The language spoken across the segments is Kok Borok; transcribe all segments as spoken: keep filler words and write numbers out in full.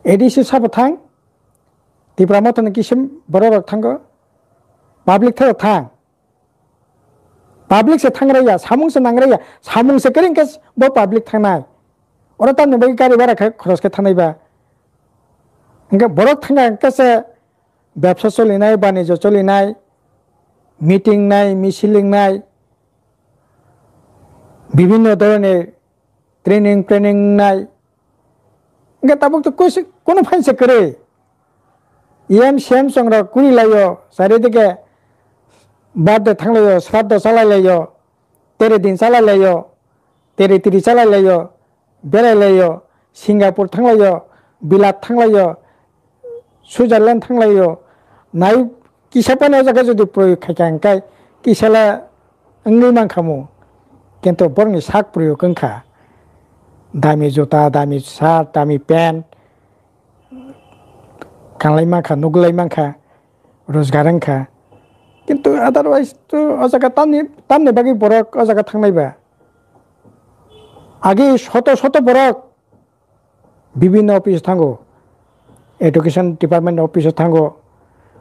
A D C sabo thang, Tipra Motha ni kisim borok rok thango, public tharo thang. Public se thang raya, samung se nang raya, samung se kering khe bo public thangnai. Oro tamni bagwi gari bara khe khoros khe thangnai ba. Hingke borok thangya hingke se bebsa cholinai, banijo cholinai, meeting nai, misil wngnai, bibhinno dhoroner training, training wngnai. Hingke tabuk to kusi-, kunu phainsa kwrwi. E M C M songrok kuri laio, charidike birthday thanglaio, sraddho chalai laio, tere din chalai laio, tere tiri chalai laio, berai laio, Singapore thanglaio, Bilat thanglaio, Switzerland thanglaio, nai kisa phano o jaga jodi proyog khaikha hingkai kisala wngwi mankhamu, kintu borokni sak proyog wngkha, dami juta, dami shirt, dami pant, kanlai mankha, nuglai mankha, rojgar wngkha, kintu otherwise to o jaga tamni, tamni bagwi borok o jaga thangnai ba? Agi soto soto borok bibhinno office thango, education department office thango,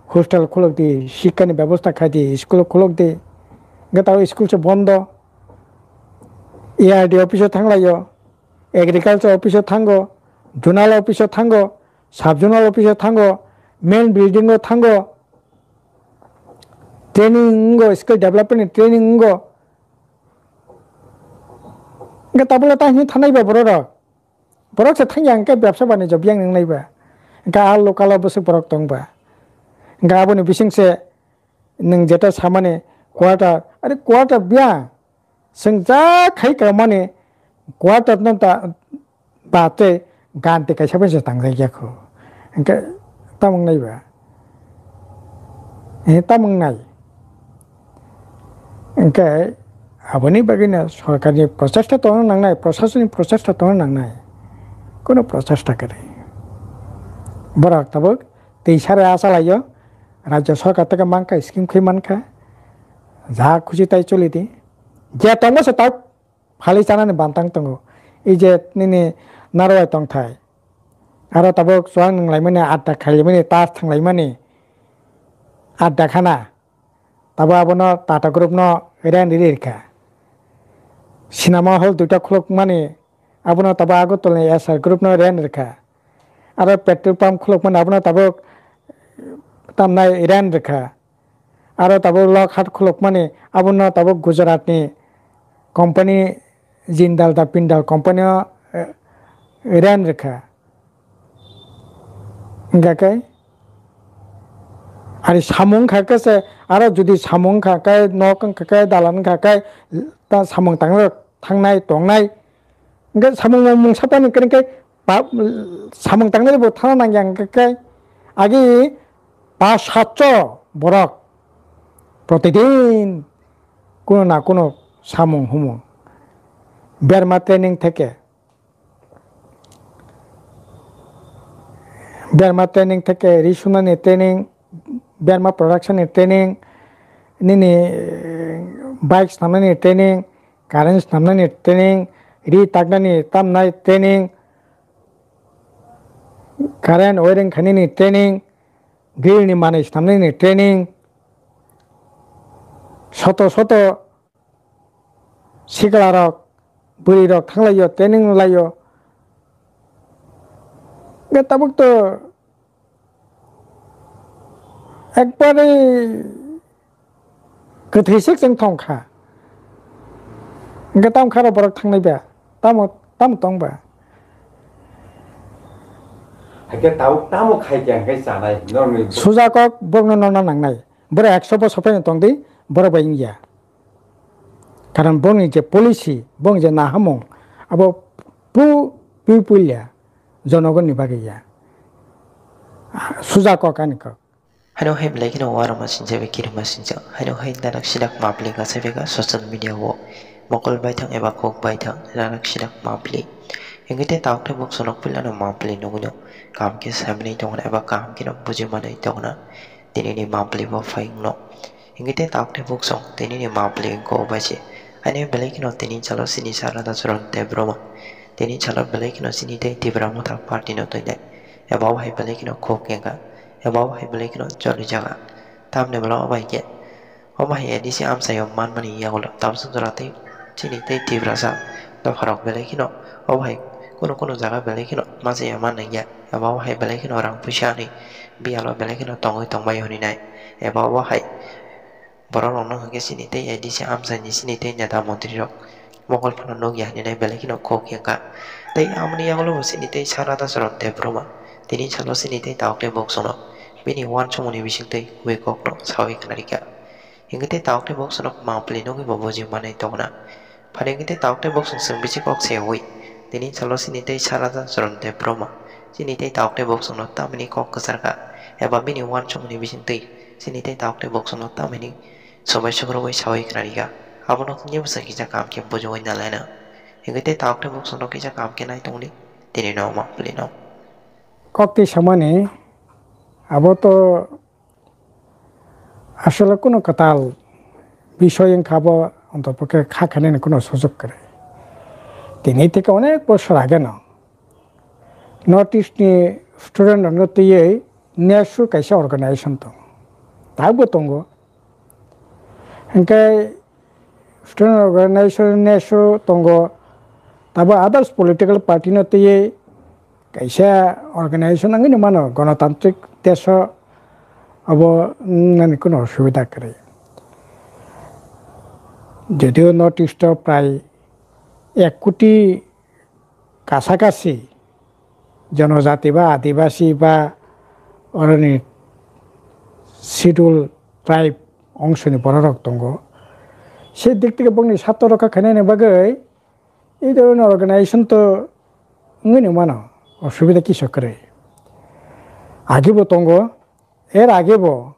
hostel khulok di, sikkani bebosta khai di, school khulok di, hingke tabo school se bondo, A R D office thanglaio, agriculture office thango, zonal office thango, sub zonal office thango, main building o thango, training wnggo, skill development ni training wnggo, hingke tabole ta hini thanai ba borok rok. Borok se thangya hingke bebsa banijo biyang nang nai ba. Hingke a local o bwswk borok tong ba. Hingke aboni bising se nwng jeta samani quarter, are quarter biyang. Chwng ja khai ka mani quarter no ta ba tei ganti kaisa bai se tangjak ya kho. Hingke tamung nai ba. Eh, tamung nai. Hingke aboni bagwino sorkarni prochesta tongna nangnai, prosasoni prochesta tongna nangnai. Kono prochesta kwrwi. Borok tabuk tei sare achalaio, rajya sorkar teke mankha, scheme khe mankha. Ja khusi tai choli di. Je tongo se tak phali chanani bantang tongo. Ei je nini narwai tongthai. Aro tabuk chuang nunglaimani, adda khailaimani, tas thanglaimani, adda khana. Tabuk abono Tata Group no rent riri rikha. Cinema hall duita khulukmani, abono tabuk Agartala ni S R Group no rent rikha. Aro petrol pump khulukmani, abono tabuk tamnai rent rikha. Aro tabuk Lockhart khulukmani, abono tabuk Gujarat ni company Jindal da Pindal company o, eh, rent rikha. Hingkha khe, ari samung kha khe se, aro jodi samung kha khe, nok wngkha khe, dalan wngkha khe, ta samung tangwi thangnai, tongnai. Hingkhe samung mung sapani kwrwngkhe pa-, samung tangnai bo thana nangya hingkhe khe agi pas satso borok protidin kuno na kuno samung humung. Berma training theke, berma training theke, ri sunani training, berma production ni training, nini, eh, bike swnamnani training, current swnamnani training, ri taknani tamnai training, current wiring khainani training, grill ni manwi swnamnani training, soto soto sikla rok, bwrwi rok thanglaio, training laio. Hwnkhe tabuk to ekbare kwthwi sik chwng thong kha. Hwnkhe tamo kha rok borok thangnai ba? Tamo, tamo tong ba? Haikhe tabuk tamo khai khe hwnkhe chanai norni. Suja kok borokno nokna nangnai. Borok ekso bosor phano tong di, borok bai wngya. Karon boni je policy, boni je nahamung, abo pu-, pu-, puila jonogonni bagwi ya. Suja kok ani kok. Haino hai belai kheno uarama sincha bai kirima sincha. Haino hai nanak sinak mapli kasai bega social media o mokol baithang eba kok baithang nanak sinak mapli. Hingke te tabuk te bok sonok puilano mapli nugui no. Kaham khe saimani tongna eba kaham kheno bujimanai tongna. Tini ni mapli bo phai wngno. Hingke te tabuk te bok song tini ni mapli wngko bai se. Haino belai kheno tini chalo sini sara da chwrwng tei broma. Tini chalo belai kheno sini tei Tipra Motha party no twi nai. eba obo hai belai kheno khuk kengkha, eba obo hai belai kheno choli jaga. Tamni bwla obo hai khe, omo hai A D C amchaio manmani yagulo tabuk jora tei chini tei Tiprasa dopharok belai kheno obo hai kunu kunu jaga belai kheno machaya man nangya, eba obo hai belai kheno rang puisa ni biyalo belai kheno tongwi tongbai hwnwi nai, eba obo hai borok rokno hwnkhe chini tei A D C amchaini chini tei neta montri rok mokol phano nukya hwnwi nai belai kheno khuk kengkha. Tei amoni yagulo bo chini tei Sarada Charan Debbarma tini salo chini tei tabuk tei boksono bini uansukmungni bisingtwi kubui kokno sawi khwnarikha. Hinkhe tei tabuk tei boksono mangpili nugwi bo buji manwi tongna. Phani hinkhe tei tabuk tei boksong chwng bisi kok se ui. Tini salo chini tei Sarada Charan Debbarma chini tei tabuk tei boksongno tamni kok kwcharkha eba bini uansukmungni bisingtwi chini tei tabuk tei boksongno tamni sobai sukrubui sawi khwnarikha. Abono tini bwsa kisa kam khe bujugwi nalaina. Hinkhe tei tabuk tei boksongno kisa kam khe nai tongdi tini no mangpili no. Kok twi samani abo to asole kuno kwtal bisoy wngkha, abo ontopokhe kha khainani kuno sujok kwrwi. Tini theke onek bosor ageno North East ni student rokno twiwi nesu kaisa organization tongo, tabukbo tongo. Hinkhe student organization nesu tongo, tabo others political party no twiwi kaisa organization wngwi no mano, gonotantrik deso abo wngnani kuno osubida kwrwi. Jodio North East o prai ek koti kasakasi jonojati ba adibasi ba oroni schedule tribe ongsoni bororok tongo. Se dik theke bongni sato rokha khainani bagwi ei dhoroner organization to wngwi no mano, osubida kisa kwrwi. Agebo tongo, er agebo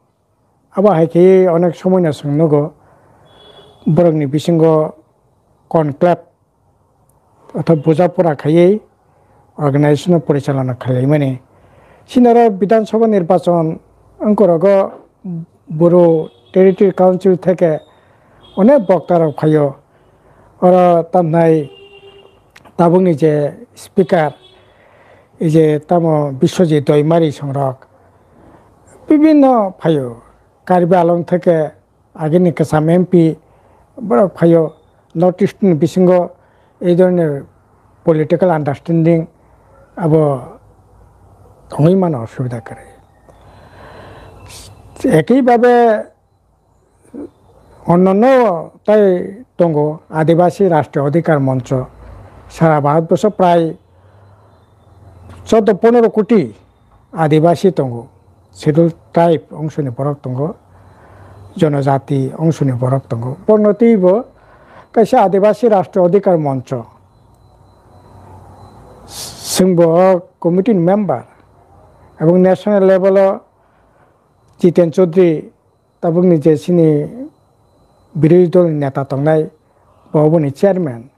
abo hai khe onek somoino chwng nugo, borokni bisingo conclave otha buja pora khaiwi organization no porichalona khlaimani. Chini oro Bidhan Sabha nirbachon wngkorogo Bodo Territory Council theke onek bokta rok phaio. Oro tamnai tabukni je speaker, ei je tamo Biswajit Doimari songrok bibinno phaio. Karbi Anglong theke agini kwcham M P borok phaio, North East ni bisingo ei dhoroner political understanding abo tongwi mano, osubida kwrwi. Ekhi babe onnanno tai tongo, Adibasi Rashtriya Adhikar Moncho, sara Bharat borso prai choudo ponero koti Adibasi tongo, Scheduled Tribe ongsoni borok tongo, Jonojati ongsoni borok tongo. Borokno twibo kaisa Adibasi Rashtriya Adhikar Moncho, chwngbo o committee ni member, ebong national level o Jiten Chaudhary, tabukni je chini birodhi dolni neta tongnai, bo oboni chairman.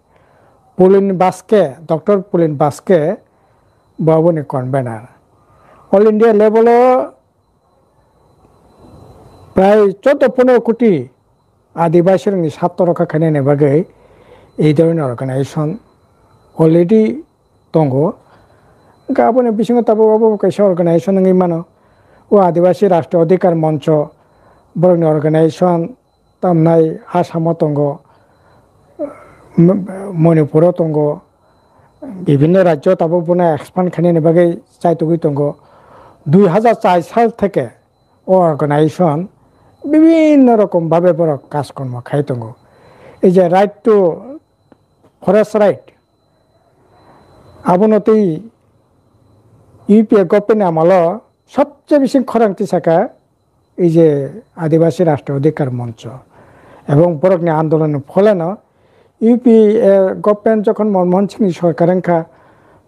Pulin Baske, Doctor Pulin Baske, bo oboni convener. All India level o prai choudo ponero koti Adibasi rokni sato rokha khainani bagwi ei dhoroner organization already tongo. Hwnkhe aboni bisingo tabuk abo kaisa organization wngwi mano. O Adibasi Rashtriya Adhikar Moncho borokni organization tamnai Assam o tongo, M-, Manipur o tongo, bibinno rajyo tabuk bono expand khainani bagwi chaitugwi tongo. Dui hajar char sal theke o organization bibinno rokom babe borok kaj kormo khai tongo. Ei je right to forest right, abono tei U P A government ni amalo sobse bisi khorang tisaka ei je Adibasi Rashtriya Adhikar Moncho. Ebong borokni andolonni pholeno U P A government jokhon Manmohan Singh ni sorkar wngkha,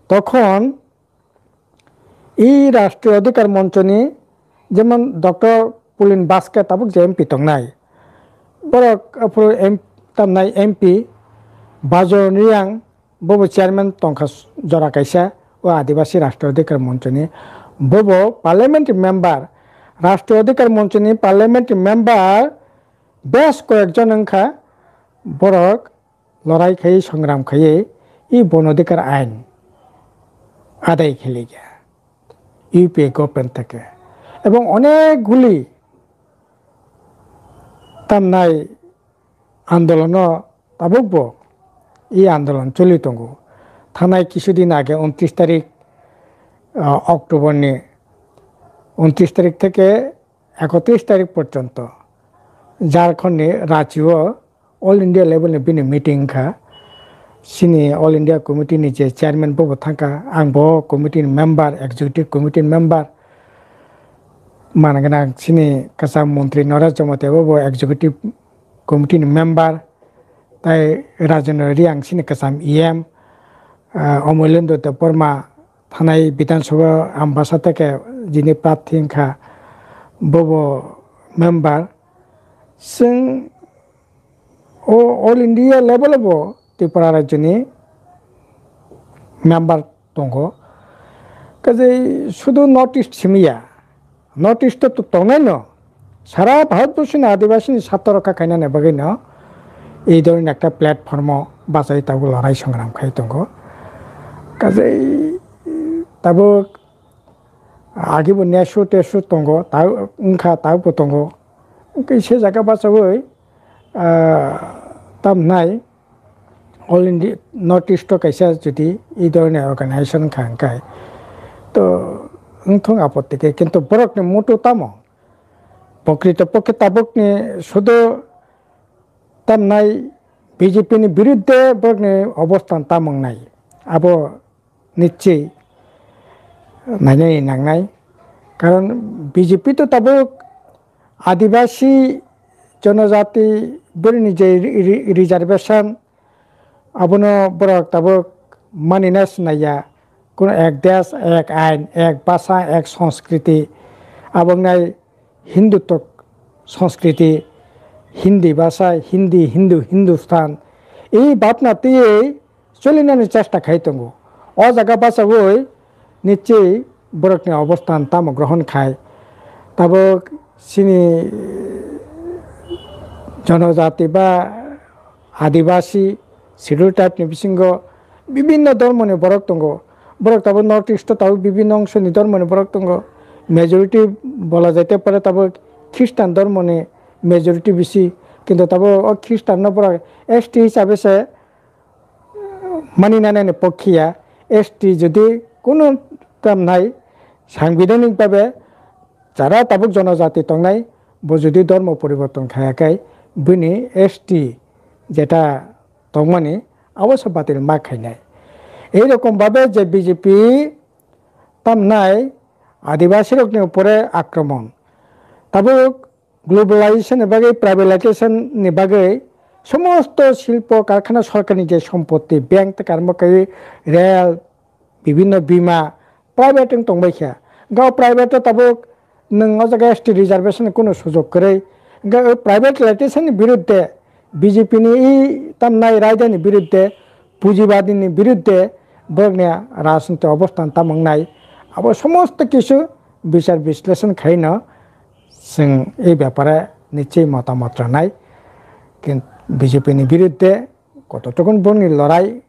tokhon I Rashtriya Adhikar Moncho ni, jemon Doctor Pulin Baske tabuk je M P tongnai, borok aphuru M-, tamnai M P Bajon Reang, bobo chairman tongkha jora kaisa o Adibasi Rashtriya Adhikar Moncho ni, bobo parliamentary member, Rashtriya Adhikar Moncho ni parliamentary member bes koyekjon wngkha, borok lorai khaiwi, songram khaiwi, i Bon Adhikar Ain adai khilikha. U P A government theke. Ebong onekguli tamnai andolono tabukbo e andolon choli tongo. Thanai kisudin age untris tarik, ah, October ni untris tarik theke ekotris tarik porjonto Jharkhand ni Ranchi o All India level ni bini meeting wngkha. Chini All India Committee ni je chairman bobo thangkha, ang bo committee ni member, executive committee ni member. Mana gwnang chini kwcham montri Naresh Jamatia bobo executive committee ni member, tai Rajendra Reang chini kwcham E M, ah, Amoylendra Debbarma thanai Bidhan Sabha Ambasa theke jini prarthi wngkha, bobo member. Chwng o All India level o bo Tripura rajyoni member tongo. Kaje sudu North East simi ya, North East to tongnai no, sara Bharat borsi ni Adibasi ni sartho rokha khainani bagwi no ei dhoroner ekta platform o bachai tabuk lorai songram khai tongo. Kaje tabuk agi bo nesu tesu tongo, ta wngkha ta bo tongo. Hwnkhe se jaga bachawi, ah, tamnai All India, North East o kaisa jodi e dhoroner organization wngkha hwnkhe, to wngthung apotti khe, kintu borokni mutu tamo? Prokrito pokhe tabukni sudu tamnai B J P ni birudde borokni obosthan tamo wngnai? Abo nichoi nainani nangnai. Karon B J P to tabuk Adibasi jonojati bwrwini je re-, re-, reservation, abono borok tabuk manina sinaiya. Kono ek desh, ek ain, ek bhasha, ek sanskriti. Abo wngnai Hindutto sanskriti, Hindi bhasha, Hindi, Hindu, Hindustan. Ei bhabna twiwi cholinani chesta khai tongo. O jaga bachawi nichoi borokni obosthan tamo grohon khai. Tabuk chini jonojati ba Adibasi, Scheduled Tribe ni bisingo bibinno dhormoni borok tongo. Borok tabuk North East o tabuk bibinno ongsoni dhormoni borok tongo. Majority bola jaite pare tabuk Christian dhormoni majority bisi. Kintu tabuk o Christian no borok S T hisabe se mani nanani pokhiya. S T jodi kunu tamnai sangbidanik babe jara tabuk jonojati tongnai, bo jodi dhormo poriborton khaya khai bini S T jeta tongmani abo se batil ma khainai. Ei rokom babe je B J P tamnai Adibasi rokni upore akromon. Tabuk globalization ni bagwi, privatization ni bagwi somosto silpo karkhana sorkarni je sompotti, bank tei karmo kai, rail, bibinno bima, private wng tongbai kha. Hwnkhe o private o tabuk nwng o jaga S T reservation ni kunu sujok kwrwi. Hwnkhe o privatization ni birudde, B J P ni i tamnai raidani birudde, pujibadi ni birudde borokni rajniti obosthan tamo wngnai, abo somosto kisu bichar bisleshon khaino chwng ei bepare nichoi motamot rwnai. Kin-, B J P ni birudde koto tokon borokni lorai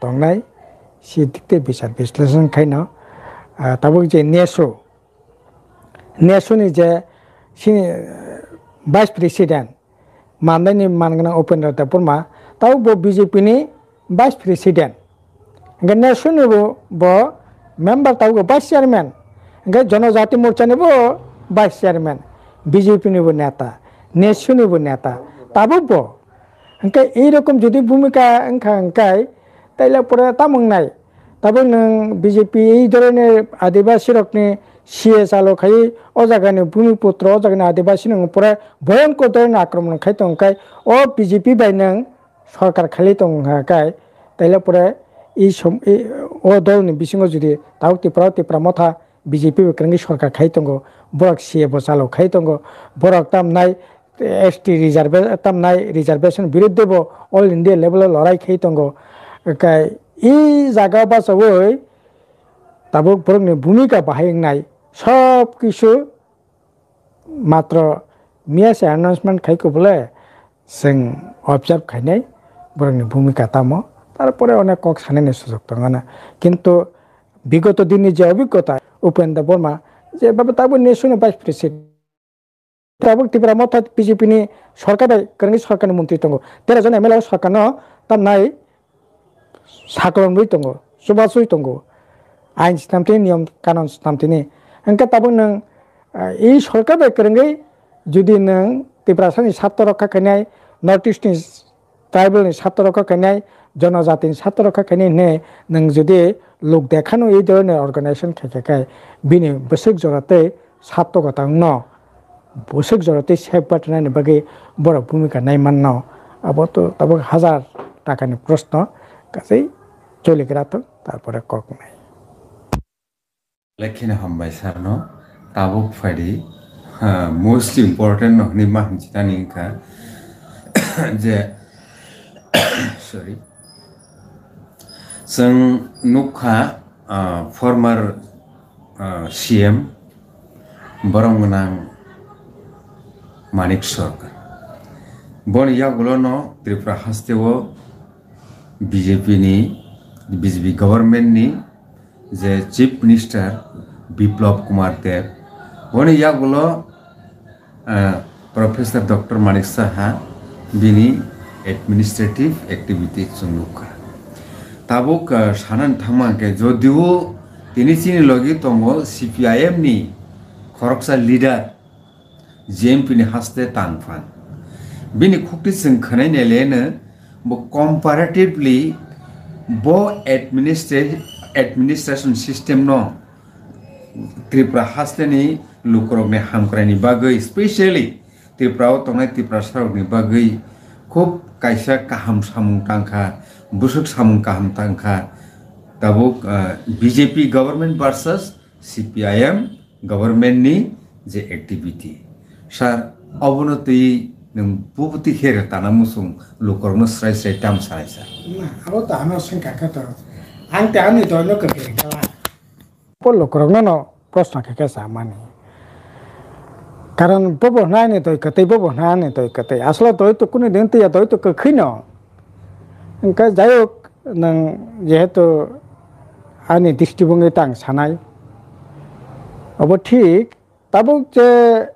tongnai, si dikte bichar bisleshon khaino, ah, tabuk je nesu, nesu ni je sini, eh, vice president, mandaini man gwnang Upendra Debbarma, tabuk bo B J P ni vice president. Hwnkhe nesu ni bo, bo member tabuk bo vice chairman. Hwnkhe Jonojati Morcha ni bo vice chairman. B J P ni bo neta, nesu ni bo neta. Tabuk bo. Hwnkhe ei rokom jodi bhumika wngkha hwnkhe, taile pore tamo wngnai? Tabuk nwng B J P ei dhoroner Adibasi rokni C A chalo khai o jagani bhumiputro, o jagani Adibasi nwng pore bhoyonkor dhoroner akromon khai tong khai o B J P bai nwng sorkar khailai tong kha khai, taile pore ei som-, ei, o dolni bisingo jodi tabuk Tripura, Tripura motha B J P bo kwrwngwi sorkar khai tongo, borok C A bo chalo khai tongo, borok tamnai S T reserve-, tamnai reservation birudde bo all India level o lorai khai tongo. Kai i jaga bachawi tabuk borokni bhumika bahai wngnai sob kisu matro miya se announcement khai kubule chwng observe khainai borokni bhumika tamo, tarpore onek kok sanani sujok tongo na. Kintu bigoto dinni je obhiggota, Upen Debbarma, je baba tabuk ni sunu vice president. Tabuk Tipra Motha B J P ni sorkar bai kwrwngwi sorkar ni montri tongo. Tero jon M L A o sorkar no tamnai saklomwi tongo, chubaswi tongo. Ain swnamtini, niyom kanon swnamtini. Hwnkhe tabuk nwng, ah, i sorkar bai kwrwngwi jodi nwng Tiprasani satto rokha khainai, North East ni tribal ni satto rokha khainai, jonojati ni satto rokha khainai hwnwi nwng jodi lok dekhano ei dhoroner organization khaikha khe, bini bwswk jora tei satto gotangno bwswk jora tei safeguard rwnani bagwi borok bhumika nai manno. Abo to tabuk hazar takani proshno, kasai choligra to, tarpore kok nai. Lekheno hambai sir no, tabuk phaidi, ha, most important no hwnwi ma hwnchitani wngkha je, sorry, chwng nukha, ah, former, ah, C M borom gwnang Manik Sarkar. Boni yagulo no Tripura haste o B J P ni, B J P government ni je Chief Minister Biplab Kumar Deb, boni yagulo, ah, Professor Doctor Manik Saha bini administrative activity chwng nukha. Tabuk, ah, sanani thangma hwnkhe jodio tini chini logi tongo C P I M ni khoroksa leader, G M P ni haste tangphan. Bini khukti chwng khwnai naileno bo comparatively bo administra-, administration system no Tripura hasteni lukurokni hamkraini bagwi, specially Tripura o tongnai Tiprasarokni bagwi khub kaisa kaham samung tangkha, bwswk samung kaham tangkha. Tabuk, ah, B J P government versus C P I M government ni je activity, sir, obono twi nwng bubuti khe rwtana muchung lukurokno srai srai tam sanai, sir? Na, abo to ano swngkha khe to. Ang te ani doino kwthwi khala. Bo lukurokno no proshno khe khe samani. Karon bobo hwnani doi kwtwi, bobo hwnani doi kwtwi. Aswk doi to kunu din twiya, doi to kwkhwi no. Hwnkhe jayok, nwng jehetu ani distibungwi tang sanai, obo thik. Tabuk je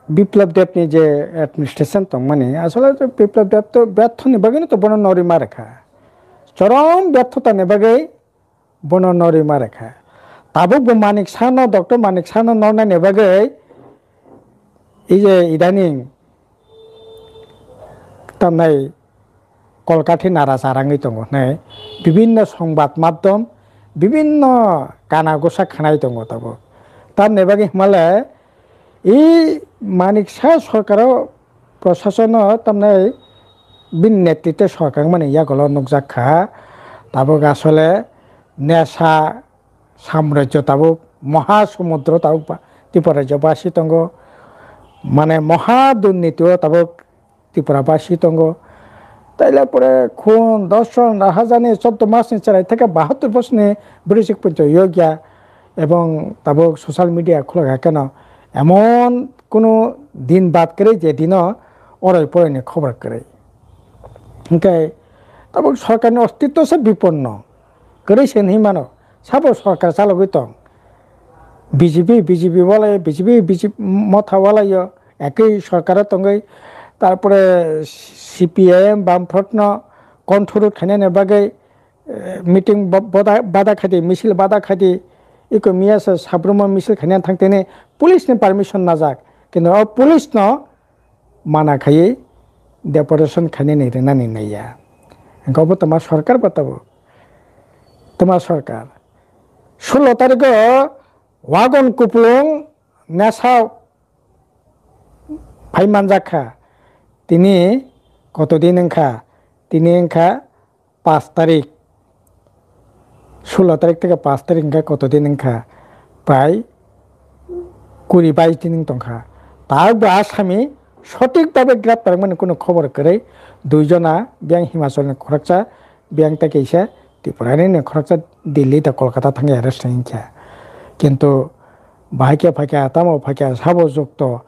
Biplab Deb ni je administration tongmani, asole je Biplab Deb to betho ni bagwi no to bono nori ma rwkha. Chorom bethota ni bagwi bono nori ma rwkha. Tabuk bo Manik Saha no, Doctor Manik Saha no nornani bagwi, ei je idaning tamnai Kolkati nara charangwi tongo hwnwi bibinno songbad maddom, bibinno kana gosa khwnai tongo tabuk. Tamni bagwi hwnmale, i Manik Saha sorkaro, prosasono tamnai bini netritwe sorkar wngmani yagulo nukjak kha. Tabuk asole nesa samrajyo tabuk moha sumudro tabuk ba-, Tripura rajyo basi tongo, mane moha durniti o tabuk Tripura basi tongo. Taile pore khun, dorshon, rahajani, choddo masni cherai theke bahattor bosorni bwrwi chik poncho yogya ebong tabuk social media khulok hakeno emon kunu din bad kwrwi je dino oroi poroi ni khobor kwrwi. Hwnkhe tabuk sorkar ni ostitto se biponno. Kwrwi se hinwi mano, sabo sorkar chalogwi tong. B J P, B J P walai, B J P, B J P motha walaio, ekwi sorkaro tongwi, tarpore C P I M, Bamfront no control khainani bagwi, eh, meeting bo-, boda-, bada khaidi, misil bada khaidi, iko miya se Sabrumo misil khainani thangtini police ni permission najak, kintu o police no mana khaiwi deportation khainani rwnani naiya. Hwnkhe obo tongma sorkar ba tabuk? Tongma sorkar. Sullo tarikho wagon kupulung nesa phai manjak kha. Tini koto din wngkha? Tini wngkha pash tarik, sullo tarik theke pash tarik hwnkhe koto din wngkha? Prai kuri bais din wng tongkha. Tabuk bo asami sotik babe graptar wngmani kunu khobor kwrwi. Dui jona biyang Himachal ni khoroksa, biyang tei kaisa Tripura ni khoroksa Delhi tei Kolkata thangwi arrest wngkha. Kintu bahai khe phaikha, tamo phaikha, sabo jukto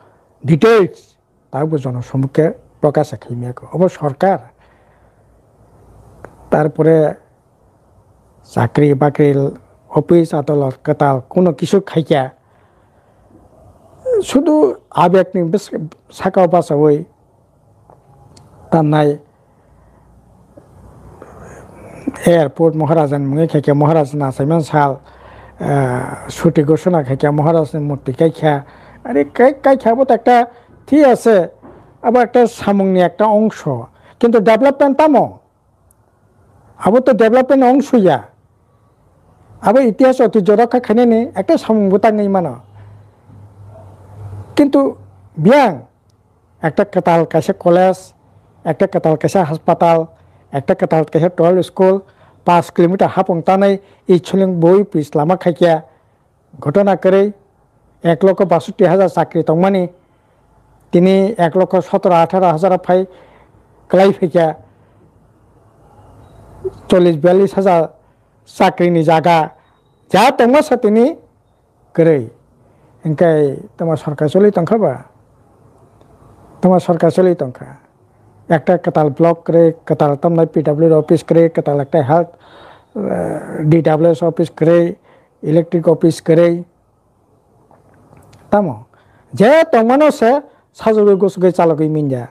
details tabukbo jono somukhe prokasha khaimya kho. Obo sorkar. Tarpore chakri bakri office adolot kwtal kuno kisu khaikya. Sudu abegni bwswk sakao bachaui tamnai airport Maharajani mungwi khaikya, Maharajani achaimani sal, ah, suti ghosona khaikya, Maharajani murti kaikha. Are kai-, kaikha abo to ekta thik ase, abo ekta samungni ekta ongso. Kintu development tamo? Abo to development ongso ya. Abo itihas otijo rokha khainani ekta samung bo tangwi mano. Kintu biyang ekta kwtal kaisa college, ekta kwtal kaisa haspatal, ekta kwtal kaisa twelve school, paanch kilometer hapung tanai ichhuling bui pis lama khaikya. Ghotona kwrwi ek lokho basotti hajar chakri tongmani, tini ek lokho sotoro atharo hajar phai kwlai phaikha, chollish biyallish hajar chakrini jaga ja tongma sa tini kwrwi. Hinkhe tamo sorkar choli tongkha ba? Tamo sorkar choli tongkha. Ekta kwtal block kwrwi, kwtal tamnai P W D office kwrwi, kwtal ekta health, eh, D W S office kwrwi, electric office kwrwi. Tamo? Je tongmano se sajagwi gusugwi chalogwi manya.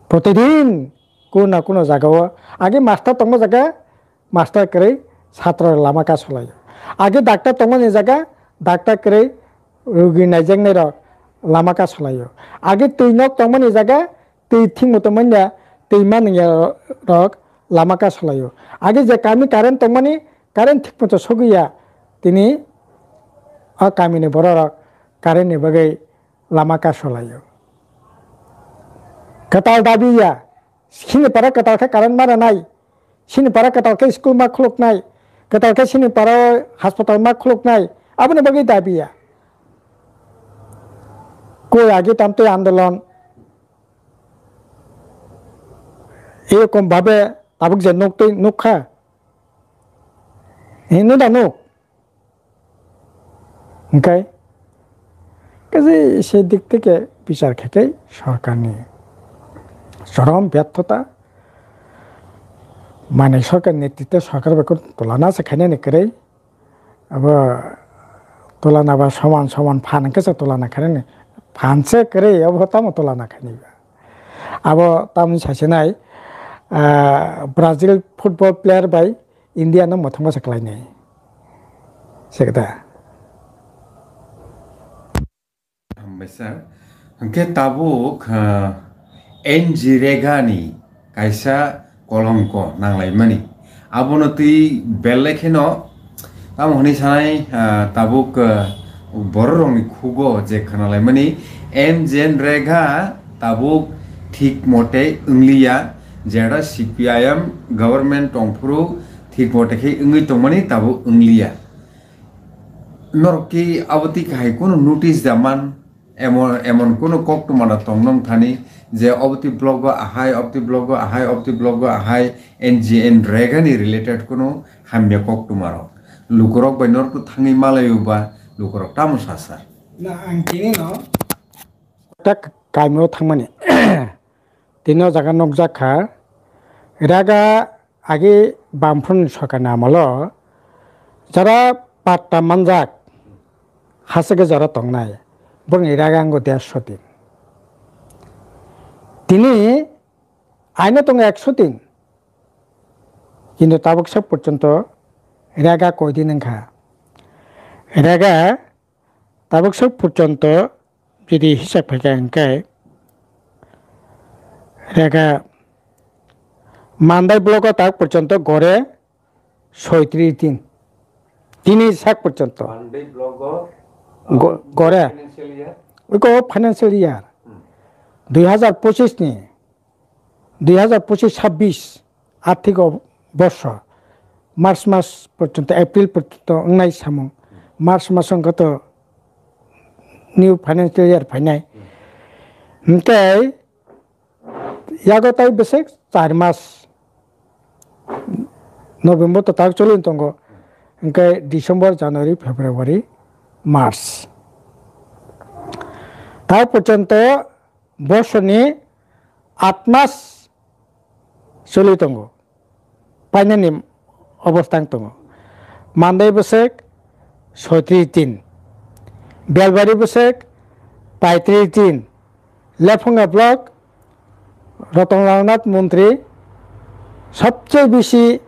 Protidin kuno na kuno jagao age master tongma jaga, master kwrwi, satro lama kasolaio. Age doctor tongmani jaga, doctor kwrwi, rugi naijaknai rok lama kasolaio. Age twi nok tongmani jaga, twi thingmo tongmani ya, twi manwngya rok lama kasolaio. Age je kami current tongmani, current thikmo to sogwi ya, tini o kamini borok rok current ni bagwi lama kasolaio. Kwtal dabi ya, sini para kwtal khe current ma rwnai, sini para kwtal khe school ma khuluknai, kwtal khe sini para haspatal ma khuluknai, aboni bagwi dabi ya. Koi age tamtwi andolon erokom bhabe tabuk je nuktwi nukha, hino da nuk. Hinkhe kaisa se dik theke bichar khe khe sorkarni chorom byarthota, mane sorkar netritwe sorkar bai kok tulana se khainani kwrwi. Abo tulana ba soman soman phan hwnkhe se tulana khainani. Phan se kwrwi abo tamo tulana khainai ba. Abo tamni sasinai, ah, Brazil football player bai India no mwthangma se kwlainai. Sekda. Hambai sir. Hwnkhe tabuk, ah, N G Rega ni kaisa kolongko nanglaimani. Abono twi belai kheno, tamo hwnwi sanai, ah, tabuk, ah, bororokni khugo je khnalaimani, M G N Rega tabuk thik mote wngliya, jera C P I M government tongphuru thik mote khe wngwi tongmani tabuk wngliya. Norok ki abo twi kahai kunu notice da man? Emon, emon kunu koktwma da tong nong thani je oboti blogo ahai, oboti blogo ahai, oboti blogo ahai, N G N Rega ni related kunu hamya koktwma rok. Lukurok bai norok thangwi malayo ba lukurok tamo sasa. Na ang tini no. Tak kaimio thangmani. Tini o jaga nukjak kha. Raga agi Bamphun sorkarni amolo jara patta manjak hachwk jora tongnai, borokni raga wngo dersho din. Tini aino tongo ekso din, kintu tabuk sak porjonto raga koi din wngkha. Raga tabuk sak porjonto jodi hisab khaikha hwnkhe, raga Mandai block o tak porjonto gore soitris din. Tini sak porjonto. Mandai block o, go-, gore. Financial year? Iko financial year. Hmm. Dui hazar pochis ni, dui hazar pochis chabbish arthik borsho March mas porjonto, April porjonto wngnai samung. March mas wngkha to new financial year phainai. Hwnkhe yago tai bwswk char mas, November to tak choli tongo, hwnkhe December, January, February, March. Tak porjonto bosorni aat mas choli tongo, painani obostha wng tongo. Mandai bwswk soitris din, Belbari bwswk paitris din, Lephunga block Ratan Lalnath Montri sobse bisi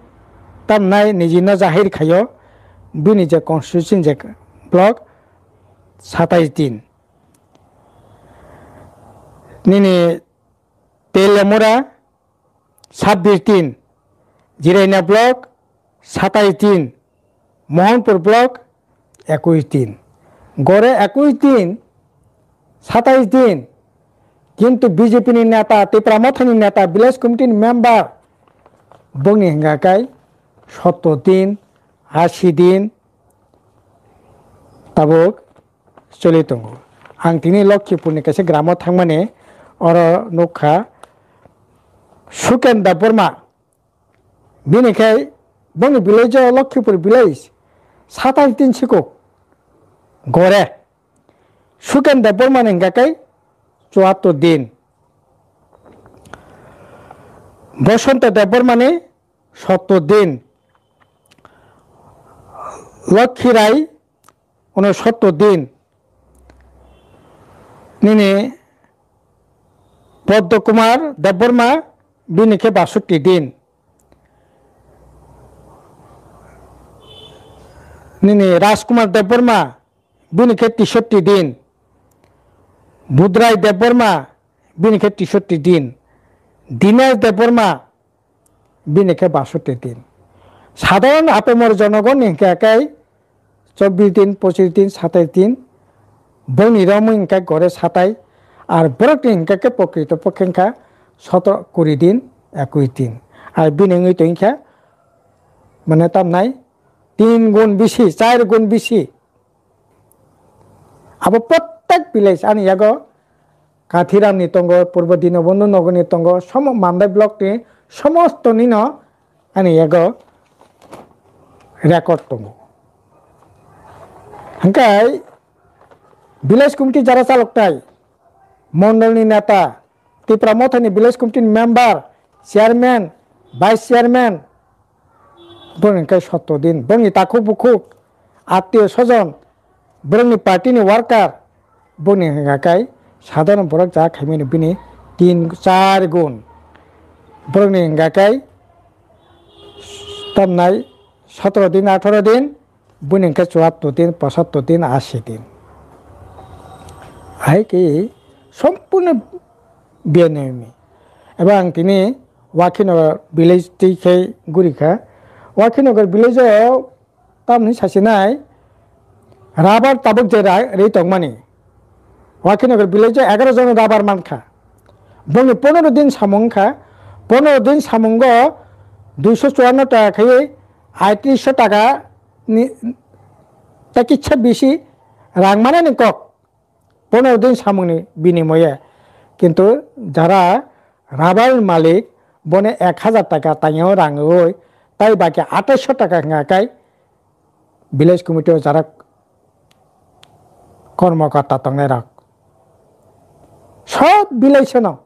tamnai nijino jahir khaio, bini je constituency je block satais din. Nini Telemura sabbish din, Jiraina block satais din, Mohanpur block ekush din. Gore ekush din, satais din, kintu B J P ni neta, Tipra Mothani neta, village committee ni member, bongni hingka kai sottor din, ashi din, tabuk choli tongo. Ang tini Lokhipur ni kaisa gramo thangmani, oro nukha Suken Debbarma, bini khai bongni village o, Lokhipur village, satais din sikuk gore. Suken Debbarma ni hingka kai chuattor din, Bosonto Debbarma ni sottor din, Lokhi Rai unosottor din, nini Poddo Kumar Debbarma bini khe basotti din, nini Rajkumar Debbarma bini khe tesotti din, Budrai Debbarma bini khe tesotti din, Dinesh Debbarma bini khe basotti din. Sadharon apamor jonogonni hingka kai chobbish din, pochish din, satais din, bongni romwi hingka gore satai, ar borokni hingka khe pokrito pokhe hingka sotro kuri din, ekush din. Ar bini wngwi tongkha mane tamnai tin gun bisi, char gun bisi. Abo prottek village ani yago Kathiram ni tongo, Purbo Dinobondhu Nagar ni tongo, somo Mandai block ni somosto nino ani yago record tongo. Hingkai village committee jara chalok tai, mondol ni neta, Tipra Mothani village committee ni member, chairman, vice chairman, bongni hingkai sotto din, bongni takhuk bukhuk, attiyo sojon, borokni party ni worker, bongni hingka kai sadharon borok ja khaimani bini tin char gun, borokni hingka kai tamnai sotoro din, atharo din, bini hingke chuattor din, pochattor din, ashi din. Hai ke sompurno biyanemi. Eba ang tini Wakhinagar village twi khe guri kha. Wakhinagar village o tamni sasinai rubber tabuk je ra-, ri tongmani. Wakhinagar village o egaroh jon rubber mankha. Bongni pondro din samung kha. Pondro din samungo duiso chuanno taka khe aitrisho taka ni, ta kisa bisi rang manani kok, pondro din samungni binimoye. Kintu jara rubber malik, bone ek hajar taka tangyo rangwi, tai baki attaisho taka hwnga kai village committee o jara kormokorta tongnai rok. Sob village no,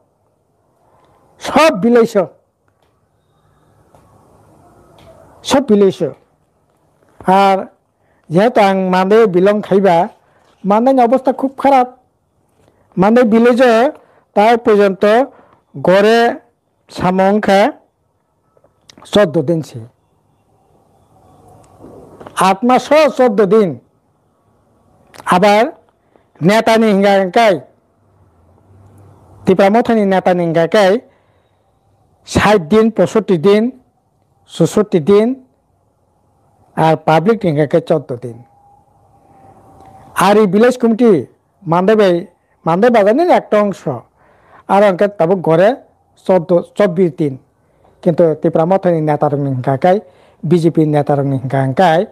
sob village o. Sob village o. Ar jehetu ang Mandai belong khaiba, Mandai ni obostha khub kharap. Mandai village o tai porjonto gore samung wngkha choddo din se. Atma so choddo din. Abar netani hingka kai, Tipra Mothani netani hingka kai, sait din, posotti din, sosotti din, ar public ni hingka khe choddo din. Ari village committee Mandai bai, Mandai bazar ni ekta ongso. Aro hingke tabuk gore choddo, chobbish din. Kintu Tipra Mothani neta rok ni hingka kai, B J P neta rok ni hingka hingkai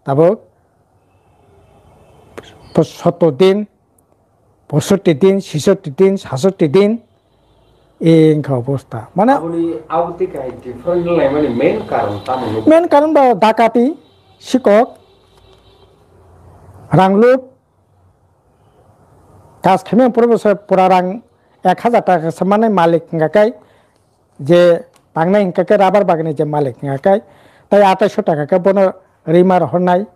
tabuk sottor din, posotti din, sisotti din, sasotti din, e wngkha obostha. Mane aboni, aboni kai different wnglaimani main karon tamo? Main karon ba dakati, sikok, ranglup, kas khaimani pore bo se pura rang ek hajar taka se mane malik wngka kai, je tangnai hingka khe rubber bagani je malik hingka kai, tai attaisho taka khe bono rima rohornai,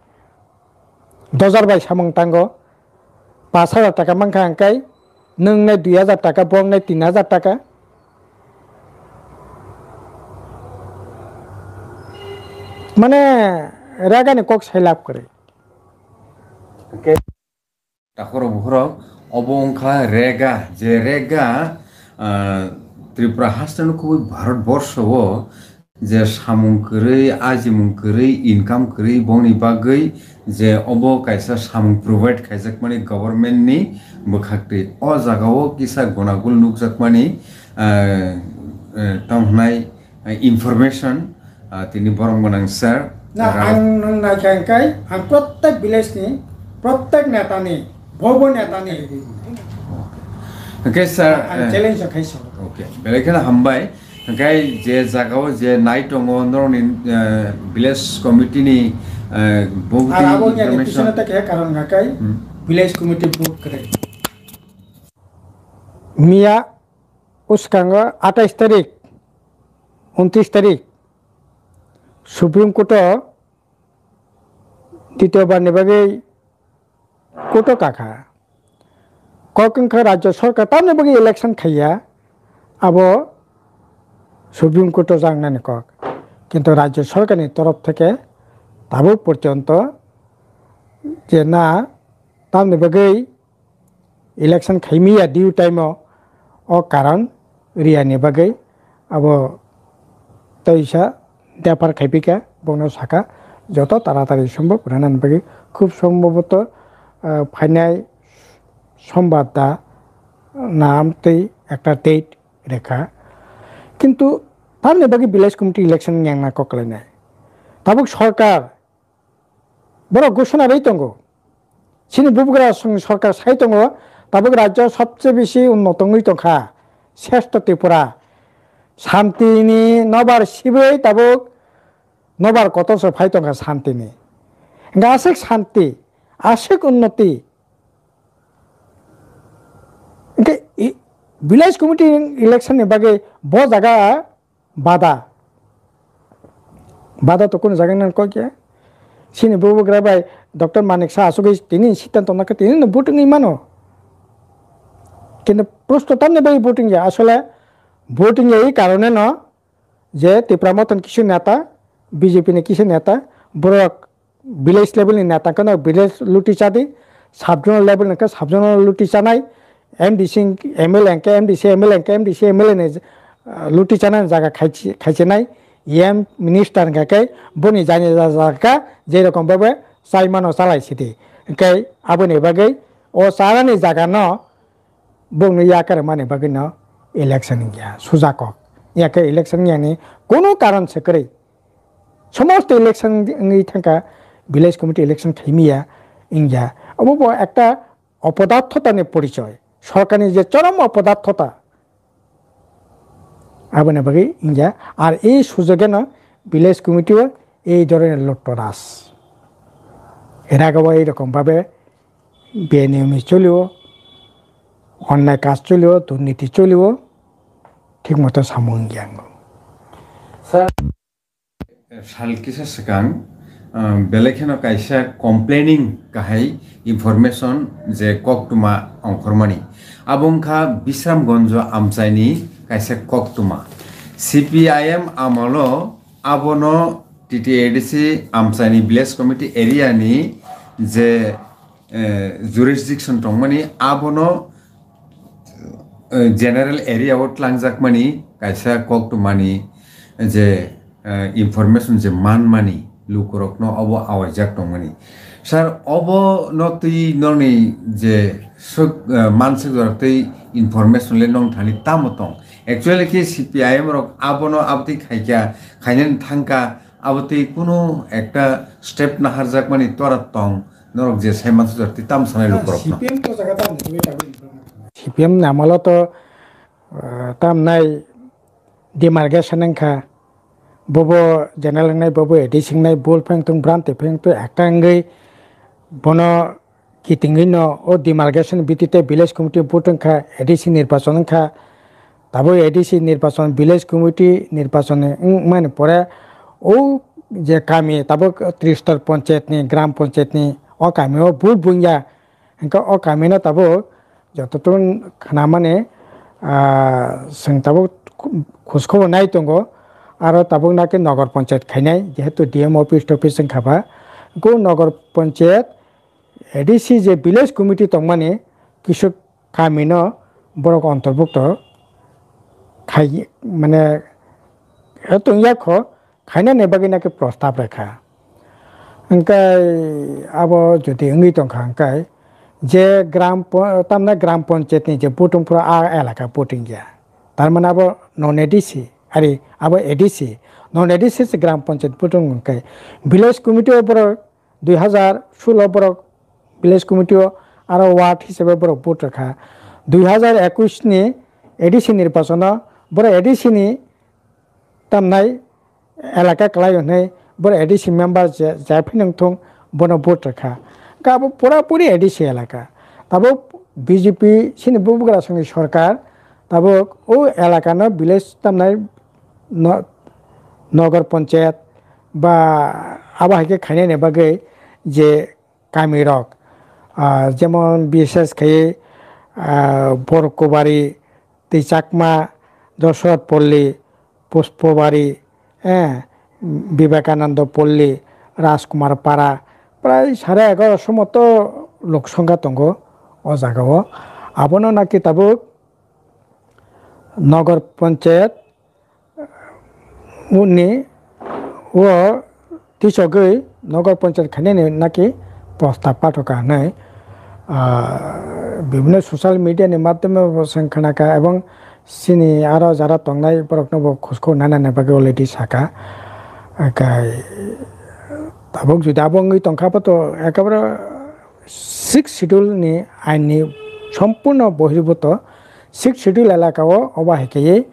dos hajar bai samung tango, pash hajar taka mankha hwnkhe, nwng nai dui hajar taka, bo wngnai tin hajar taka. Mane, rega ni kok sai lab kwrwi. Takhorok bukhorok, obo wngkha rega, je rega, ah, Tripura haste no kubui Bharat borsho o je samung kwrwi, ajimung kwrwi, income kwrwi, bongni bagwi je obo kaisa samung provide khaijakmani government ni bwkhaktwi. O jaga o kisa gonagul nukjakmani, ah, eh, tamo hwnai, eh, information, ah, tini borom gwnang sir. Na, ang nang naikha hwnkhe, ang prottek village ni, prottek neta ni, bobo neta ni. Hwnkhe sir, ang eh, challenge khai so. Okay, belai kheno hambai. Hwnkhe je jaga o je nai tongo norokni, eh, village committee ni, eh, bobo tini abo ni information. Karon hwnkhe, hmm, village committee vote kwrwi. Miya uskango atais tarik, untris tarik Supreme Court o ditiyo bar ni bagwi court o kakha. Kok wngkha Rajya Sarkar tamni bagwi election khaiya, abo Supreme Court o jangnani kok. Kintu Rajya Sarkar ni torof theke tabuk porjonto je na tamni bagwi election khaimiya due time o, o karon riyani bagwi abo teisa depar khaipika, bongno saka joto taratari sombhob rwnani bagwi khub sombhoboto, ah, phainai sombar da nam tei ekta date rekha. Kintu tamni bagwi village committee election yangna kok kalainai. Tabuk sorkar borok ghoshona rwi tongo. Chini bubagra song-, sorkar sai tongo, tabuk rajyo sobse bisi unnoto wngwi tongkha, sreshto Tripura. Santini nobar sibwi tabuk nobar kotor se phai tongkha santini. Hwnkhe aswk santi, aswk unnoti. Hwnkhe i-, village committee election ni bagwi bo jaga bada. Bada to kunu jaga nang kok ya. Chini bubagra bai Doctor Manik Saha asugwi tini siddhanto nakha tini no voting wngwi mano. Kintu proshno tamni bai voting ya. Asole voting ya ei karone no je Tipra Mothani kisu neta, B J P ni kisu neta, borok village level ni neta wngkha no village luti chadi, sub zonal level wngkha sub zonal luti chanai, M D C, M L A wngkha M D C, M L A wngkha M D C, M L A ni, ah, luti chanani jaga khaichi-, khaichinai, E M minister wngkha khe boni jani jaga je rokom bhabe chai mano chalai sidi. Hwnkhe aboni bagwi o chanani jaga no bongni yakar mani bagwi no election wngya suja kok. Yakhe election yani kono karon se kwrwi. Somosto election wngwi thangkha, village committee election khaimiya wngya. Obo bo ekta opodarthota ni porichoy. Sorkarni je chorom opodarthota. Aboni bagwi wngya. Ar ei sujogeno village committee o ei dhoroner lottoras. Era gabo ei rokom bhabe beniyami cholio, onnai kaj cholio, durniti cholio, thik moto samung wngya. Sir, Sal kisa swkang, ah, belai kheno kaisa complaining kahai information je koktwma ongkhormani. Abo wngkha Bisramganj amchaini kaisa koktwma. C P I M amolo abono T T A D C amchaini village committee area ni je, eh, jurisdiction tongmani abono eh, general area o tlangjakmani kaisa koktwmani je, eh, information je manmani lukurokno obo awaijak tongmani. Sir, obo no twi nokni je suk, eh, mansuk jora twi information le nong thani tamo tong? Actually khe C P I M rok abono abotwi khaikha, khainani thangkha, abotwi kunu ekta step naharjakmani tora tong? Norok je sai mansa jora twi tam sanai lukurokno. C P M to jaga tam ni twi tabuk. C P M ni amalo to, ah, tam nai demarcation wngkha. Bobo general wngnai, bobo A D C wngnai, bul pheng tung, branti pheng tung, ekta wngwi bono kitingwi no o demarcation biti tei village committee vote wngkha, A D C nirbachon wngkha. Tabuk A D C nirbachon, village committee nirbachon wngmani pore o je kami tabuk Tristor Panchayat ni, Gram Panchayat ni, o kami o vote bungya. Hingke o kami no tabuk joto tun khna mani, ah, chwng tabuk khus khobor nai tongo. Aro tabuk naki Nogor Panchayat khainai, jehetu D M office topis wngkha ba. Go Nogor Panchayat A D C je village committee tongmani kisuk kami no borok ontorbukto khai, mane, tongya kho, khainani bagwi naki prostab rekha. Hingke abo jodi wngwi tongkha hingke je gram po-, tamna gram panchayat ni je voting phuru a elaka voting ya. Tar mane abo non A D C, ari abo A D C, non A D C se gram panchayat voting hingke village committee o borok dui hazar solo borok village committee o aro ward hisabe borok vote rwkha. Dui hazar ekwis ni A D C nirbachono borok A D C ni tamnai elaka kwlai hwnwi borok A D C member je, je phai nang thung bono vote rwkha. Hwnkhe abo pura puri A D C elaka. Tabuk B J P chini bubagra songni sorkar tabuk o elakano village tamnai no-, nogor panchayat ba abo hai khe khainani bagwi je kamirok, ah, jemon bishes khe, ah, Borkobari, Tei Chakma, Dosrot Polli, Puspobari, eh, Vivekananda Polli, Rajkumar Para, prai sare egaroso moto lok songkha tongo o jaga o. Abono naki tabuk Nogor Panchayat ni o tisogwi Nogor Panchayat khainani naki prostab pathoka hwnwi, ah, bibhinno social media ni madhyome bo chwng khnakha, ebong chini aro jara tongnai borokno bo khoskhor nanani bagwi already sakha. Hwnkhe tabuk jodi abo wngwi tongkha, bo to ekebare Sixth Schedule ni ain ni sompurno bohirbuto. Sixth Schedule elaka o obo hai khe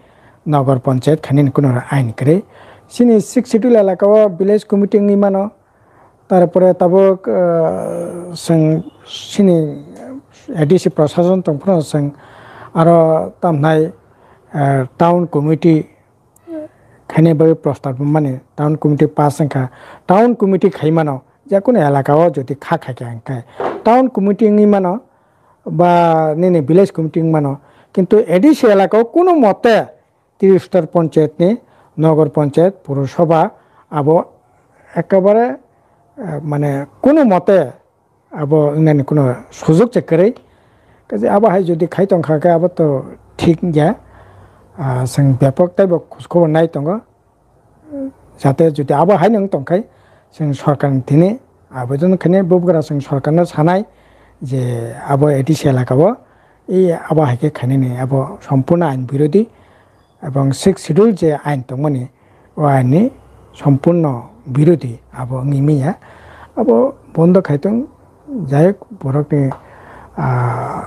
Nogor Panchayat khainani kuno ain kwrwi. Chini Sixth Schedule elaka o village committee wngwi mano. Tarpore tabuk, ah, chwng chini A D C prosason tong phano chwng aro tamhnai, ah, town committee khaina bagwi prostab mani town committee pass wngkha. Town committee khai mano, je kunu elaka o jodi kha khai kha hwnkhe town committee wngwi mano ba nini village committee wngwi mano, kintu A D C elaka o kunu mote Tristor Panchayat ni, Nogor Panchayat, Purosabha abo ekebare, eh, mane kunu mote abo wngnani kuno sujok se kwrwi. Kaje abo hai jodi khai tongkha khe abo to thik wngya. Ah, chwng bepok teibo khobor nai tongo. Jate jodi abo hai nung tongkhai, chwng sorkar ni thini abodon khainai bubagra chwng sorkar no sanai je abo A D C elaka o, e abo hai khe khainani abo sompurno ain birodhi. Ebong Sixth Schedule je ain tongmani, o ain ni sompurno birodhi abo wngwi manya. Abo bondo khai tong, jai hok borok ni, ah,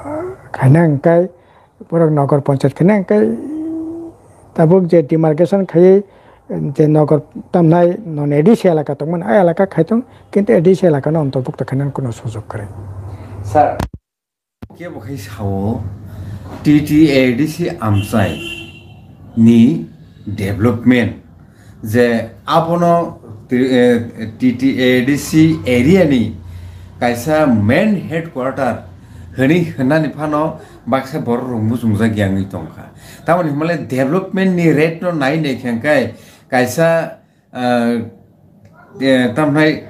khaina hwnkhe borok Nogor Panchayat khaina hwnkhe tabuk je demarcation khaiwi je Nogor tamnai non A D C elaka tongmani, a elaka khai tong, kintu A D C elaka no ontorbukto khainani kuno sujok kwrwi. Sir. Kebo khai sao, T T A D C amchai ni development je abono tri-, eh, T T A D C area ni kaisa main headquarter hwnwi hwnani phano baksa borok rok muchungjak ya wngwi tongkha. Tamoni hwnmale development ni rate no nai nai khe hwnkhe kaisa ah, eh, tamhinai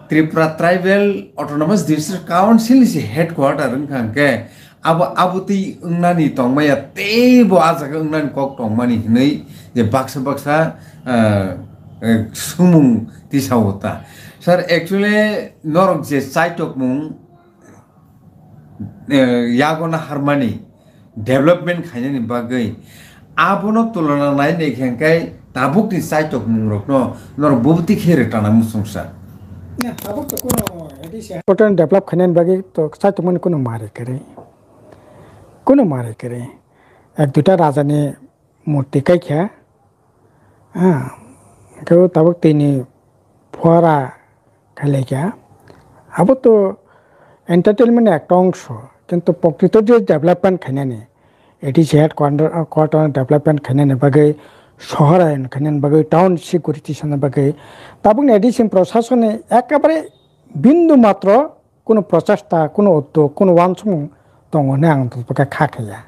Tripura Tribal Autonomous District Council ni se headquarter wngkha hwnkhe abo, abo twi wngnani tongmaya teibo ah jaga wngnani kok tongmani hinwi je baksa baksa, ah, eh, sumung tisao ta. Sir, actually norok je chaitokmung eh, yago naharmani development khainani bagwi abono tulona nai nai khe hwnkhe tabukni chaitokmungrokno norok bubti khe rwtana muchungsa. Na, tabuk to kuno A D C headquarter develop khainani bagwi to chaitokmani kuno mari kwrwi. Kuno mari kwrwi. Ek duita rajani murti kaikha, ah, hwnkhe o tabuk tini phuara khailaikha. Abo to entertainment ni ekta ongso, kintu prokrito je development khainani, A D C headquarter, quarter development khainani bagwi sohor ayon khainani bagwi, town security sana bagwi tabukni A D C prosasonni ekebare bindu matro kuno prochesta, kuno uddog, kuno wansukmung tongo hwnwi ang tongthokha kha khaiya.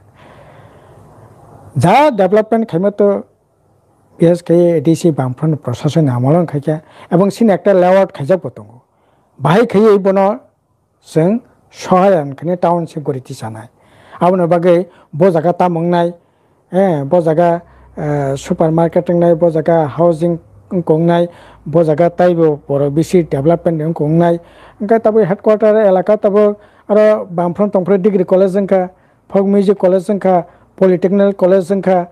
Ja development khaima to B S K A D C bamphano prosasonni amolo wngkha khe, ebong sini ekta layout khaijak bo tongo. Bahai khaiwi bono chwng sohor ayon khainani town security sanai. Aboni bagwi bo jaga tamo wngnai, eh, bo jaga, eh, supermarket wngnai, bo jaga housing wngkha wngnai, bo jaga taibo borok bisi development wngkha wngnai. Hwnkhe tabuk headquarter elaka tabuk aro bamphano tongphuru degree college wngkha, folk music college wngkha, polytechnical college wngkha,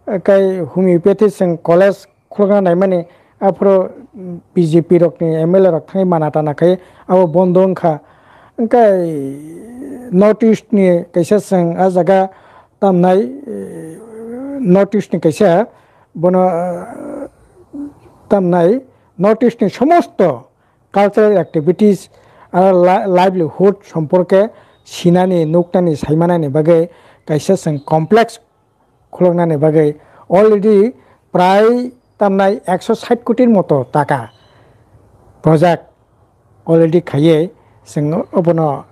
eh, kai homeopathy chwng college khulukna naimani, aphuru B J P rokni M L A rok thangwi mana tana khai abo bondo wngkha. Hwnkhe North East ni kaisa chwng a jaga tamnai, eh, North East ni kaisa bono, eh, tamnai North East ni somosto cultural activities aro li-, livelihood somporke sinani, nuknani, saimanani bagwi kaisa chwng complex khuluknani bagwi already prai tamnai ekso sait kotir moto taka project already khaiwi chwng obono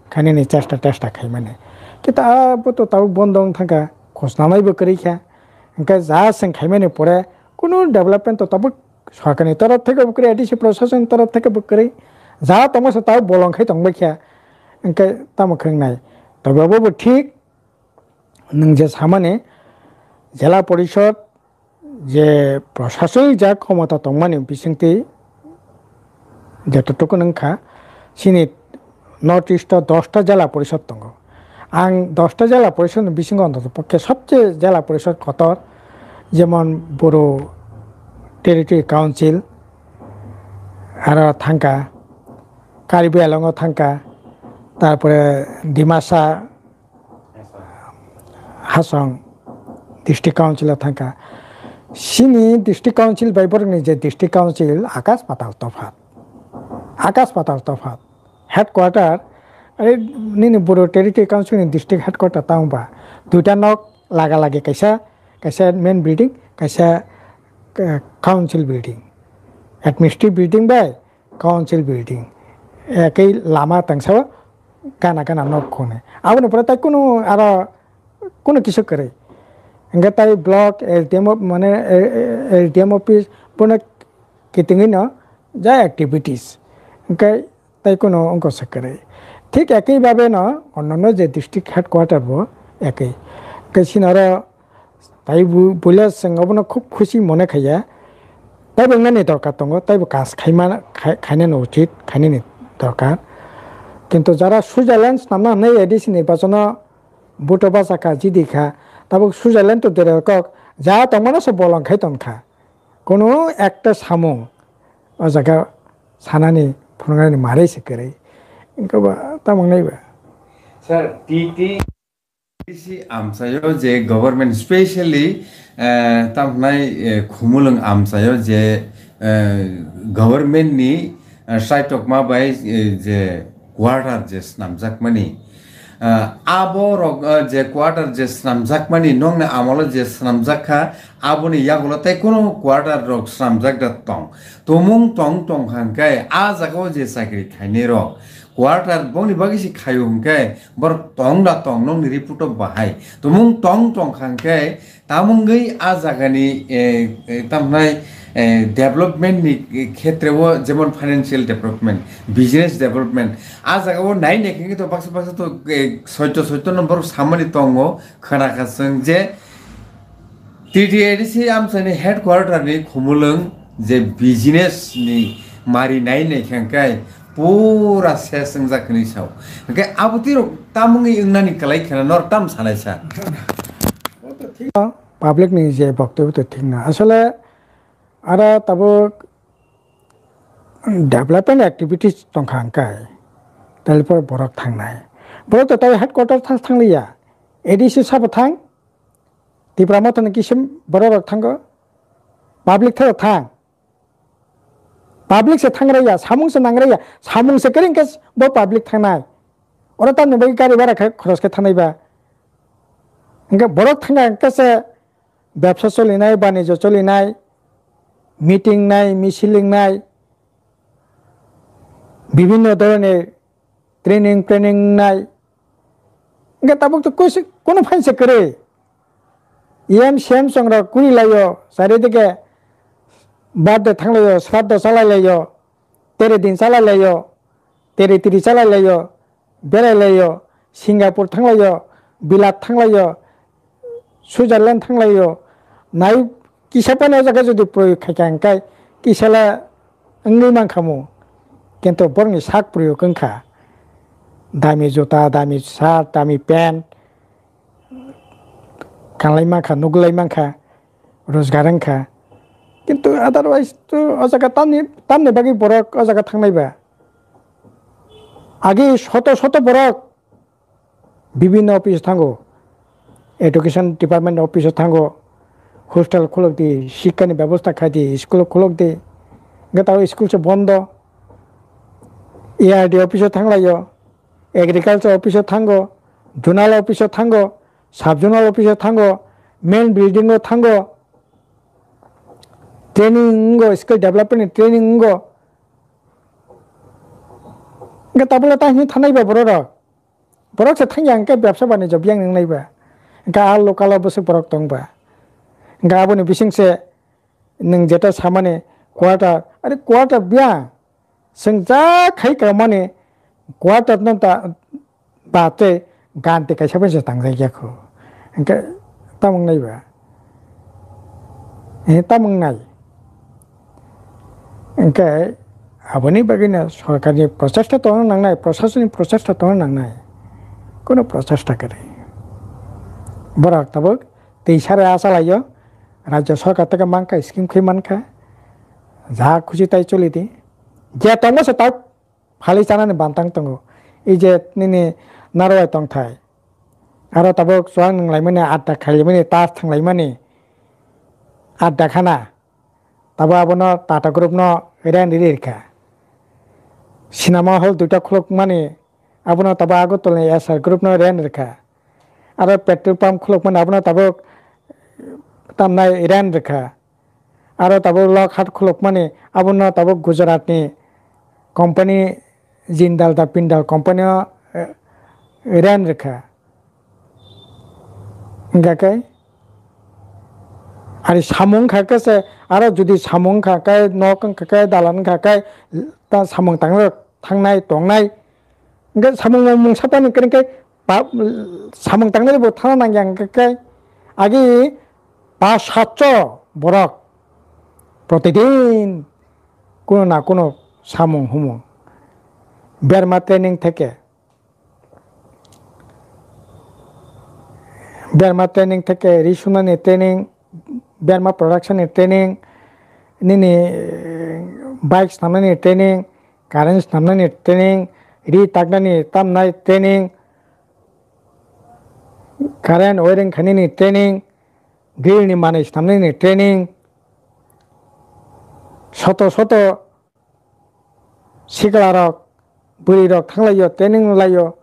khainani chesta, chesta khaimani. Kita abo to tabuk bondo wng thangkha, khosnamaibo kwrwi kha. Hwnkhe ja chwng khaimani pore kunu development to tabuk sorkarni torof theke bo kwrwi, A D C prosasonni torof theke bo kwrwi. Ja tongma se tabuk bolong khai tongbai kha. Hwnkhe tamo khe wngnai. Tobe obo bo thik, nwng je samani, jela porishod je prosasonik ja khomota tongmani bisingtwi jototuku wngkha, chini North East o dosta jela porishod tongo. Ang dosta jela porishod ni bisingo ontotopokhe sobse jela porishod kotor, jemon Bodo Territory Council, aro thangkha Karbi Anglong o thangkha, tarpore Dimasa, Hasong District Council o thangkha. Chini District Council bai borokni je District Council, akas patal tophat. Akas patal tophat. Headquarter, are nini Bodo Territory Council ni District Headquarter ta wngba? Duita nok laga lagi, kaisa, kaisa main building, kaisa, eh, council building. Administrative building bai council building, ekei lama tangsao gana gana nok khungnai. Aboni pore tai kunu aro kunu kisu kwrwi. Hwnkhe tai block, S D M o-, mane, eh, eh, S D M office bono kitingwi no ja activities. Hwnkhe tai kunu wngkha se kwrwi. Thik ekei babe no onno je district headquarter bo ekei. Hwnkhe chini oro Tai bu-, buila chwng obono khub khusi mone khaiya. Taibo wngnani dorkar tongo, taibo kas khaima, khai-, khainani uchit, khainani dorkar. Kintu jara Switzerland swnamna hwnwi A D C nirbachono vote o bachakha, jidi kha, tabuk Switzerland to dere kok, ja tongmano se bolong khai tongkha. Kono ekta samung o jaga sanani phunuknani manwi se kwrwi. Wngkha ba, tamo wngnai ba? Sir, T T D C amchaio je government specially, eh, tamhnai, eh, Khumulwng amchaio je, eh, government ni, eh, saitokma bai, eh, je quarter je snamjakmani, eh, abo rok, eh, je quarter je snamjakmani nokni amolo je snamjak kha, aboni yagulo tei kunu quarter rok snamjak da tong. Tumung tong tong hwnkhe a jagao je chakri khainai rok quarter bongni bagwi se khaio hwnkhe, borok tong da tong, nokni report o bahai. Tumung tong tong kha hwnkhe, tamungwi a jagani, eh, eh, tamhnai, eh, development ni khetre o, jemon financial development, business development, a jaga o nai nai khe to baksa baksa to, eh, soito soito no borok samani tongo, khwna kha chwng je T T A D C amchaini headquarter ni Khumulwng je business ni mari nai nai khe hwnkhe pura ses wngjak hinwi sao. Hwnkhe abo twi rok tamungwi wngnani kwlai kheno nor tam sanai sa. Public ni je boktobyo to thik na. Asole ara tabuk development activities tongkha hwnkhe, telpor borok thangnai. Borok to tai headquarter thang, thangliya. A D C sabo thang, Tipra Motha ni kisim borok rok thango, public tharo thang. Public se thang raya, samung se nang raya, samung se kering khe bo public thangnai. Oro tamni bagwi gari bara khe khoros khe thangnai ba. Hwnkhe borok thangkha hwnkhe se bebsa cholinai, banijo cholinai, meeting nai, misil wngnai, bibhinno dhoronor training, training wngnai. Hwnkhe tabuk to kusi-, kunu phainsa kwrwi. E M C M songrok kuri laio, charidike birthday thanglaio, sraddho chalai laio, tere din chalai laio, tere tiri chalai laio, berai laio, Singapore thanglaio, Bilat thanglaio, Switzerland thanglaio. Nai kisa phano o jaga jodi proyog khaikha hwnkhe kisala wngwi mankhamu. Kintu borokni sak proyog wngkha. Dami juta, dami shirt, dami pant, kanlai mankha, nuglai mankha, rojgar wngkha. Kintu otherwise to o jaga tamni, tamni bagwi borok o jaga thangnai ba? Agi soto soto borok bibhinno office thango, education department office thango, hostel khulok di, sikkha ni bebosta khai di, school khulok di. Hwnkhe tabuk school se bondo, A R D office thanglaio, agriculture office thango, zonal office thango, sub zonal office thango, main building o thango, training wngo, skill development ni training wngo. Hwnkhe tabuk le ta hinwi thanai ba borok rok? Borok se thangya hwnkhe bebsa banijo biyang wngnai ba? Hwnkhe a local o bwswk borok tong ba? Hwnkhe aboni bising se nwng jeto samani quarter, are quarter biyang. Chwng ja khai ka mani quarter no ta ba tei ganti kaisa bai se tangjak ya kho. Hwnkhe tamo wngnai ba? Eh, tamo wngnai? Hwnkhe aboni bagwino sorkarni prochesta tongna nangnai, prosasonni prochesta tongna nangnai. Kono prochesta kwrwi. Borok tabuk twi sara achalaio, rajya sorkar theke mankha, scheme khe mankha. Ja khusi tai choli di. Je tongo se tak phali chanani bantang tongo. Ei je nini narwai tongthai. Aro tabuk chuwak nwnglaimani, adda khailaimani, tas thanglaimani, adda khana. Tabuk abono Tata Group no rent ri rikha. Cinema hall duita khulukmani, abono tabuk Agartala ni S R Group no rent rikha. Aro petrol pump khulukmani, abono tabuk tamnai rent rikha. Aro tabuk lok hat khulukmani, abono tabuk Gujarat ni company Jindal da Pindal company o, eh, rent rikha. Hingkha khe, ari samung kha khe se, aro jodi samung kha khe, nok wngkha khe, dalan wngkha khe, ta samung tangwi thangnai tongnai. Hingkhe samung mung sapani kwrwngkhe pa-, samung tangnai bo thana nangya hingkhe khe agi pas satso borok protidin kuno na kuno samung humung. Berma training theke, berma training theke, ri sunani training, berma production ni training, nini, eh, bike snamnani training, current snamnani training, ri taknani tamnai training, current wiring khainani training, grill ni manwi snamnani training, soto soto sikla rok, bwrwi rok thanglaio, training laio.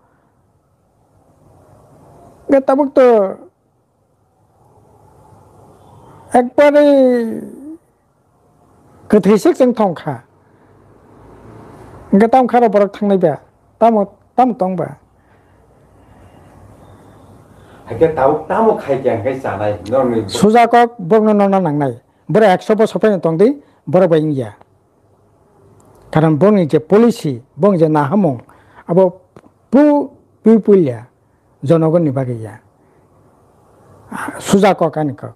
Hwnkhe tabuk to ekbare kwthwi sik chwng thong kha. Hwnkhe tamo kha rw borok thangnai ba? Tamo, tamo tong ba? Hakhe tabuk tamo khai khe hwnkhe chanai norni. Suja kok borokno nokna nangnai. Borok ekso bosor phano tong di, borok bai wngya. Karon bongni je policy, bong je nahamung, abo pu-, pu puilya jonogonni bagwi ya. Suja kok ani kok.